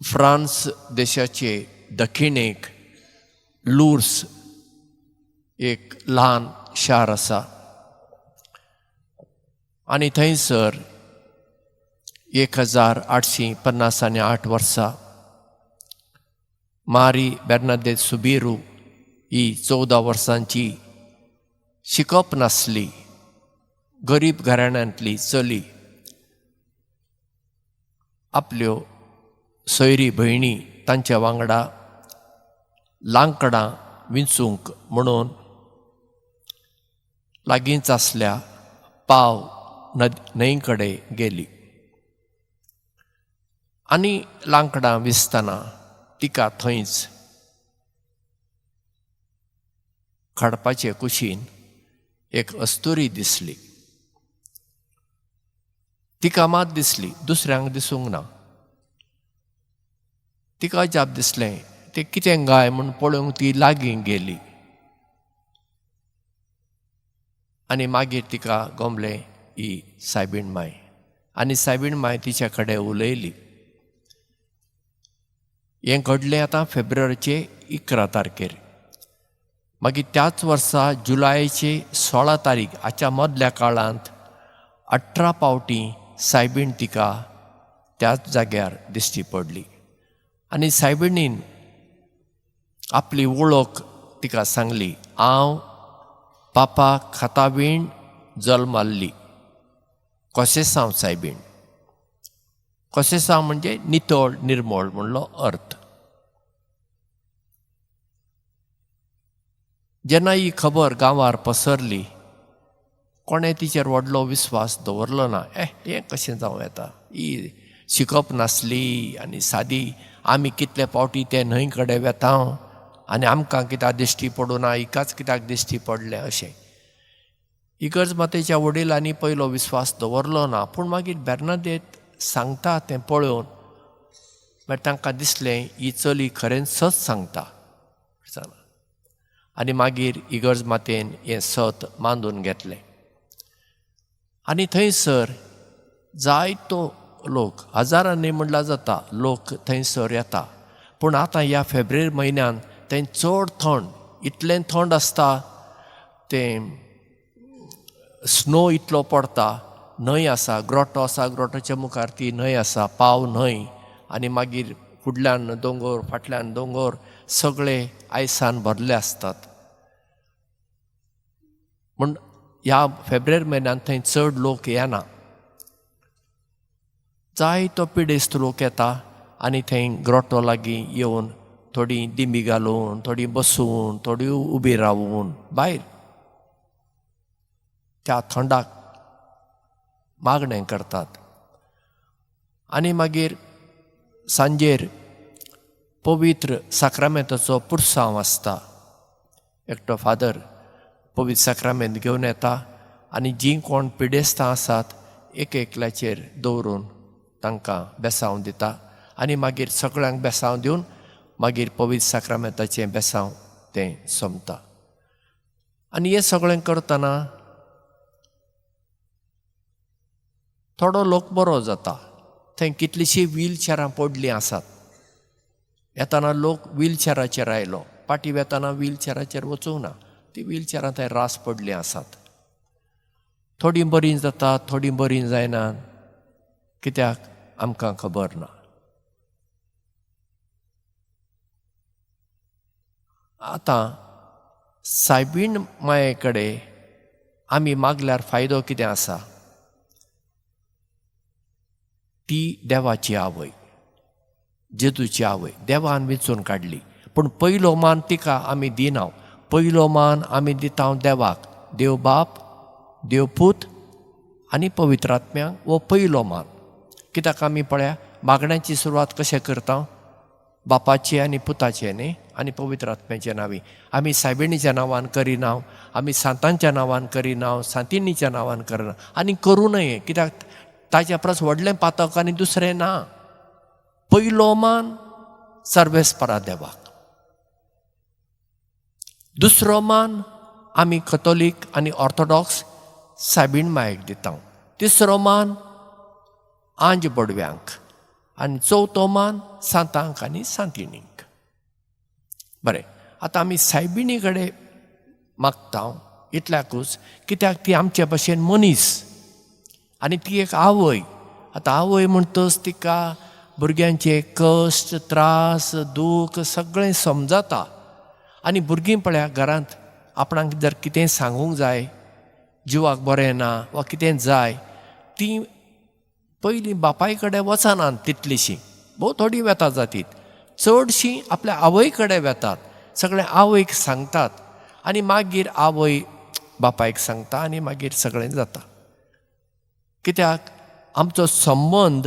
France देशाचे दक्षिणेक लूर्स एक ल्हान शार आसा आनी थंयसर 1858 वर्सा मारी बेर्नादेत सुबेरू ही 14 वर्सांची शिकप नासली गरीब घराण्यांतली चली आपल्यो सोयरी भयणी तांच्या वांगडा लांकडां विंचूंक म्हणून लागींच आसल्या पाव न्हंय कडेन गेली आनी लांकडां विसतना तिका थंयच खाडपाचे कुशीन एक अस्तुरी दिसली. तिका मात दिसली, दुसऱ्यांक दिसूंक ना. तिका अजाप दिसलें, तें कितें गाय म्हूण पळोवंक ती लागीं गेली आनी मागीर तिका गोमलें ही सायबीण माय. आनी सायबीण माय तिच्या कडेन उलयली. हें घडलें आतां फेब्रुवारीचे 11 तारखेर. मागीर त्याच वर्सा जुलयाचे 16 तारीख हाच्या मदल्या काळांत 18 पावटी सायबीण तिका त्याच जाग्यार दिश्टी पडली आनी सायबिणीन आपली वळख तिका सांगली, हांव पापा खातावीण जल्माल्ली कोसेसांव सायबीण. कोसेसांव म्हणजे नितळ निर्मळ म्हणलो अर्थ. जेन्ना ही खबर गांवार पसरली कोणें तिचेर व्हडलो विस्वास दवरलो ना. हें कशें जावं येता, ही शिकप नासली आनी सादी, आमी कितले पावटी ते न्हंय कडेन वेता आनी आमकां कित्याक दिश्टी पडूं ना, हिकाच कित्याक दिश्टी पडलें अशें. इगर्ज मातेच्या वडिलांनी पयलो विस्वास दवरलो ना, पूण मागीर बेर्नादेत सांगता तें पळोवन मागीर तांकां दिसलें ही चली खरेंच सत सांगता. आनी मागीर इगर्ज मातेन हें सत मानून घेतलें आनी थंयसर जायतो लोक, हजारांनी म्हणल्यार जाता, लोक थंयसर येता. पूण आतां ह्या फेब्रेर म्हयन्यान थंय चड थंड, इतलें थंड आसता, तें स्नो इतलो पडटा. न्हंय आसा, ग्रोटो आसा, ग्रोटोच्या मुखार ती न्हंय आसा, पाव न्हंय, आनी मागीर फुडल्यान दोंगोर फाटल्यान दोंगोर, सगळे आयसान भरले आसतात. म्हूण ह्या फेब्रेर म्हयन्यांत थंय चड लोक येना. जायतो पिडेस्त लोक येता आनी थंय ग्रोटो लागीं येवन थोडीं दिंबी घालून, थोडीं बसून, थोडी उबी रावून भायर त्या थंडाक मागणें करतात. आनी मागीर सांजेर पवित्र साक्रामेंताचो पुरसांव आसता. एकटो फादर पवित्र साक्रामेंत घेवन येता आनी जीं कोण पिडेस्तां आसात एक एकल्याचेर दवरून तांकां बेसांव दिता आनी मागीर सगळ्यांक बेसांव दिवन मागीर पवित्र साक्रामेंताचें बेसांव तें सोंपता. आनी हें सगळें करतना थोडो लोक बरो जाता. थंय कितलींशीं व्हीलचॅरां पडलीं आसात. येतना लोक व्हीलचॅराचेर आयलो, पाटी वेतना व्हीलचॅराचेर वचूंक ना, ती व्हीलचॅरां थंय रास पडलीं आसात. थोडीं बरीं जाता, थोडीं बरीं जायना, कित्याक आमकां खबर ना. आतां सायबीण माये कडेन आमी मागल्यार फायदो कितें आसा? ती देवाची आवय, जेजूची आवय, देवान वेंचून काडली. पूण पयलो मान तिका आमी दिना. पयलो मान आमी दिता देवाक, देव बाप, देव पूत आनी पवित्र आत्म्याक हो पयलो मान. कित्याक आमी पळया मागण्याची सुरवात कशें करता? बापाचे आनी पुताचे न्ही आनी पवित्र आत्म्याच्या नांवी. आमी सायबिणीच्या नांवान करिना, आमी सांतांच्या नांवान करिना, सांतिणीच्या नांवान करना आनी करूं नये. कित्याक ताच्या परस व्हडलें पातक आनी दुसरें ना. पयलो मान सर्वेस्परा देवाक, दुसरो मान आमी कथोलीक आनी ऑर्थोडॉक्स सायबीण मायेक दिता, तिसरो मान आंज बडव्यांक आनी चवथो मान सांतांक आनी सांतिणींक. बरें, आतां आमी सायबिणी कडेन मागता इतल्याकूच कित्याक ती आमचे भशेन मनीस आनी ती एक आवय. आतां आवय म्हणटच तिका भुरग्यांचे कश्ट, त्रास, दूख सगळें समजता. आनी भुरगीं पळया घरांत आपणाक जर कितें सांगूंक जाय, जिवाक बरें ना वा कितें जाय, तीं पयलीं बापाय कडेन वचनात तितलीशीं, भोव थोडीं वेता जातीत, चडशीं आपल्या आवय कडेन वेतात, सगळें आवयक सांगतात आनी मागीर आवय बापायक सांगता आनी मागीर सगळें जाता. कित्याक आमचो संबंद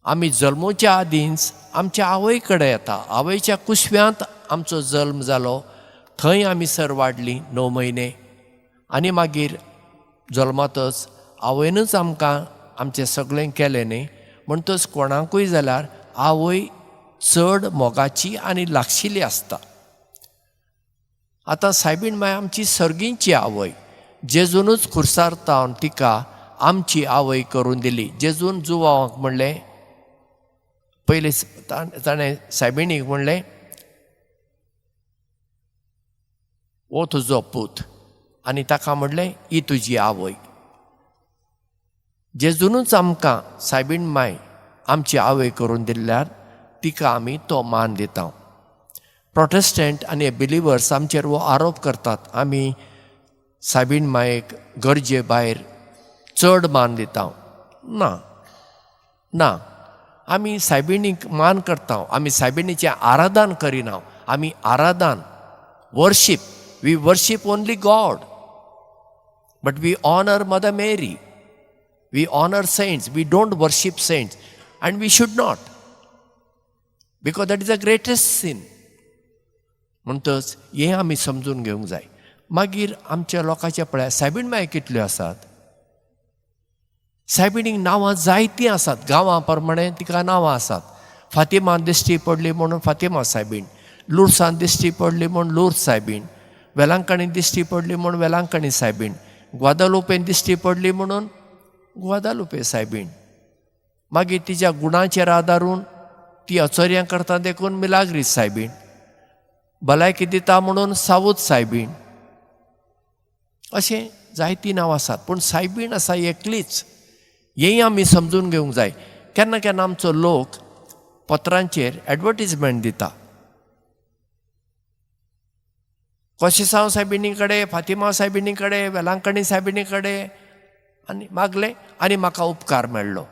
आमी जल्मोच्या आदींच आमच्या आवय कडेन येता. आवयच्या कुसव्यांत आमचो जल्म जालो, थंय आमी सर वाडलीं 9 म्हयने आनी मागीर जल्मातच आवयनूच आमकां आमचें सगळें केलें न्ही. म्हणटच कोणाकूय जाल्यार आवय चड मोगाची आनी लागशिल्ली आसता. आतां सायबीण माय आमची सर्गींची आवय, जेजूनच खुर्सार तावन तिका आमची आवय करून दिली. जेजून जुवांक म्हणलें, पयलीं ताणें सायबिणीक म्हणलें, हो तुजो पूत, आनी ताका म्हणलें ही तुजी आवय. जेजूनच आमकां सायबीण माय आमची आवय करून दिल्यार तिका आमी तो मान दिता. प्रोटेस्टंट आनी बिलिवर्स आमचेर हो आरोप करतात, आमी सायबीण मायेक गरजे भायर चड मान दिता. ना ना, आमी सायबिणीक मान करता, आमी सायबिणीचें आराधन करिना. आमी आराधन, worship, we worship only God, but we honour Mother Mary, we honour saints, we don't worship saints and we should not, because that is a greatest sin. म्हणटच हें आमी समजून घेवंक जाय. मागीर आमच्या लोकांच्या पळया सायबीण माय कितल्यो आसात, सायबिणीक नांवां जायतीं आसात, गांवां प्रमाणे तिका नांवां आसात. फातिमा दिश्टी पडली म्हणून फातिमा सायबीण, लुर्सान दिश्टी पडली म्हूण लुर्द सायबीण, वेलांकणी दिश्टी पडली म्हूण वेलांकणी सायबीण, ग्वादालुपेन दिश्टी पडली म्हणून ग्वादालुपे सायबीण. मागीर तिच्या गुणाचेर आदारून ती अचर्यां करता देखून मिलाग्रीस सायबीण, भलायकी दिता म्हणून सावूद सायबीण, अशें जायतीं नांवां आसात. पूण सायबीण आसा एकलीच, हेंय आमी समजून घेवंक जाय. केन्ना केन्ना आमचो लोक पत्रांचेर एडवर्टीजमेंट दिता, कोशेसांव सायबिणी कडेन, फातिमा सायबिणी कडेन, वेलांकणी सायबिणी कडेन आनी मागलें आनी म्हाका उपकार मेळ्ळो.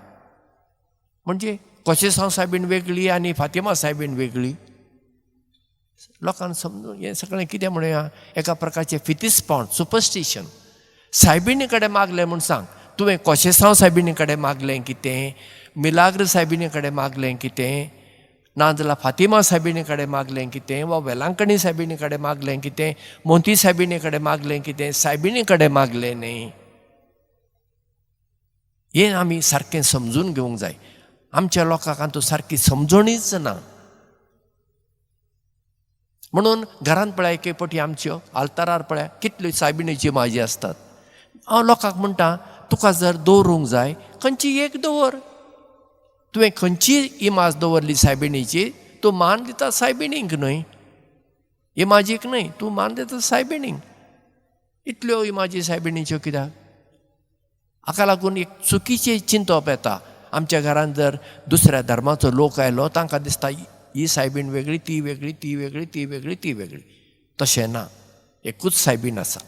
म्हणजे कोशेसांव सायबीण वेगळी आनी फातिमा सायबीण वेगळी. लोकांक समजून हें सगळें कितें म्हणुया, एका प्रकारचें फितिसपण, सुपरस्टिशन. सायबिणी कडेन मागलें म्हूण सांग, तुवें कोशेसांव सायबिणी कडेन मागलें कितें, मिलाग्र सायबिणी कडेन मागलें कितें, नाजाल्यार फातिमा सायबिणी कडेन मागलें कितें, वा वेलांकणी सायबिणी कडेन मागलें कितें, मोंती सायबिणी कडेन मागलें कितें, सायबिणी कडेन मागलें न्ही. हें आमी सारकें समजून घेवंक जाय. आमच्या लोकांक आतां सारकी समजणीच ना. म्हणून घरांत पळय एके पटी आमच्यो आल्तारार पळय कितल्यो सायबिणीच्यो माजी आसतात. हांव लोकांक म्हणटा, तुका जर दवरूंक जाय खंयची एक दवर, तुवें खंयची इमाज दवरली सायबिणीची, तूं मान दिता सायबिणीक न्हय, इमाजीक न्हय, तूं मान दिता सायबिणीक. इतल्यो इमाजी सायबिणीच्यो कित्याक? हाका लागून एक चुकीचें चिंतप येता. आमच्या घरांत जर दुसऱ्या धर्माचो लोक आयलो तांकां दिसता ही सायबीण वेगळी, ती वेगळी, ती वेगळी, ती वेगळी, ती वेगळी. तशें ना, एकूच सायबीण आसा.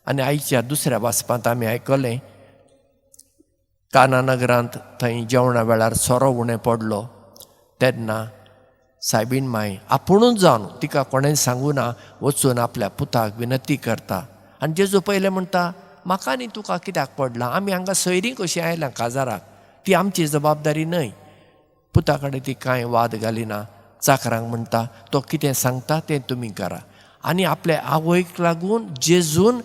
आनी आयच्या दुसऱ्या वाचपांत आमी आयकलें, काना नगरांत थंय जेवणा वेळार सोरो उणें पडलो तेन्ना सायबीण माय आपुणूच जावन, तिका कोणें सांगूं ना, वचून आपल्या पुताक विनंती करता. आनी जेजू पयलें म्हणटा, म्हाका आनी तुका कित्याक पडलां, आमी हांगा सोयरीं कशीं आयल्या काजाराक, ती आमची जबाबदारी न्हय. पुता कडेन ती कांय वाद घालिना, चाकरांक म्हणटा तो कितें सांगता तें तुमी करा. आनी आपल्या आवयक लागून जेजून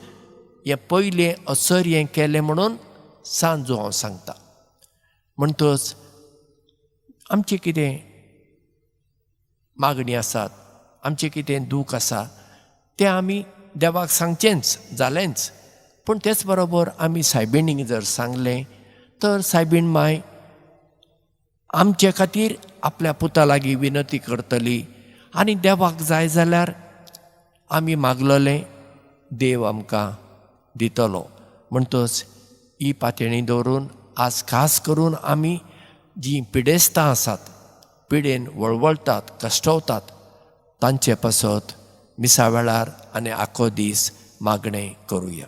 हें पयलें अचर्यें केलें म्हणून सांजू हांव सांगता. म्हणटच आमचें कितें मागणी आसात, आमचें कितें दूख आसा तें आमी देवाक सांगचेंच, जालेंच. पूण तेच बरोबर आमी सायबिणीक जर सांगलें तर सायबीण माय आमचे खातीर आपल्या पुता लागीं विनती करतली आनी देवाक जाय जाल्यार आमी मागलेलें देव आमकां दितलो. म्हणटच ही पातयेणी दवरून आज खास करून आमी जीं पिडेस्तां आसात, पिडेन वळवळटात, कश्टवतात, तांचे पासत मिसा वेळार आनी आखो दीस मागणें करुया.